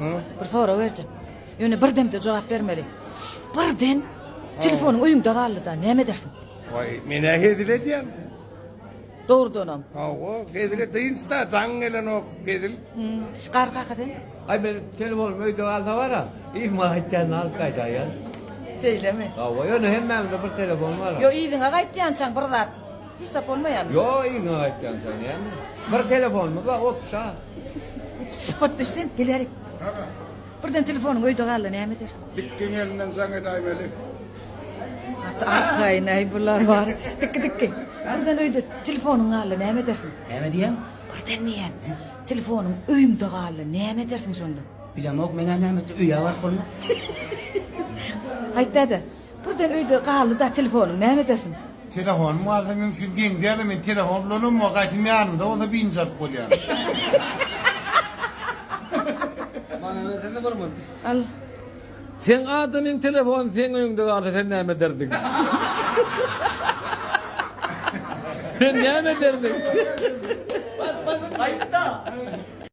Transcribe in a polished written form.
Bir sorag berjek. Ýöne bir demde jogap bermeli. Birden telefonyň öýüňde galdy-da, näme edersiň? Waý, men-ä hezil edýän. Dogrudanam. Hawa, hezil et, dynç-da, jaň gelenok, hezil. Garry kaka sen? Aý men telefonym öýde galsa bar-a, yzyma gaýtýanda alyp gaýdaýýan. Şeýlemi? Hawa, ýöne hemmämizde bir telefon bar-a. Ýok, yzyňa gaýtýançaň bir zat, hiç zat bolmaýarmy? Ýok, yzyňa gaýtýançaň näme? Bir telefonymyz bar, opşa. Hotdüş sen, gel bärik. Birden telefonyň öýde galdy, näme edersiň? Dikgiň elinden jaň edäýmeli. Gaty arkaýyn-aý bular bar. Dikgi, dikgi. Birden öýde telefonyň galdy, näme edersiň? Näme diýýäň? Birden diýýän, telefonyň öýüňde galdy, näme edersiň şonda? Bilemok, meň-ä näme etse, öýe baryp bolmaz. Aýt däde, birden öýde galdy-da telefonyň, näme edersiň? Telefonym galsa meň üçin geň däl-de, men telefon ulanamok, gaýtam ýanymda bolsa biynjalyk bolýan. Maňa bersene bir munt. Al. Seň adamyň telefony seň öýüňde galsa sen näme ederdiň? Sen näme ederdiň? Aýtda.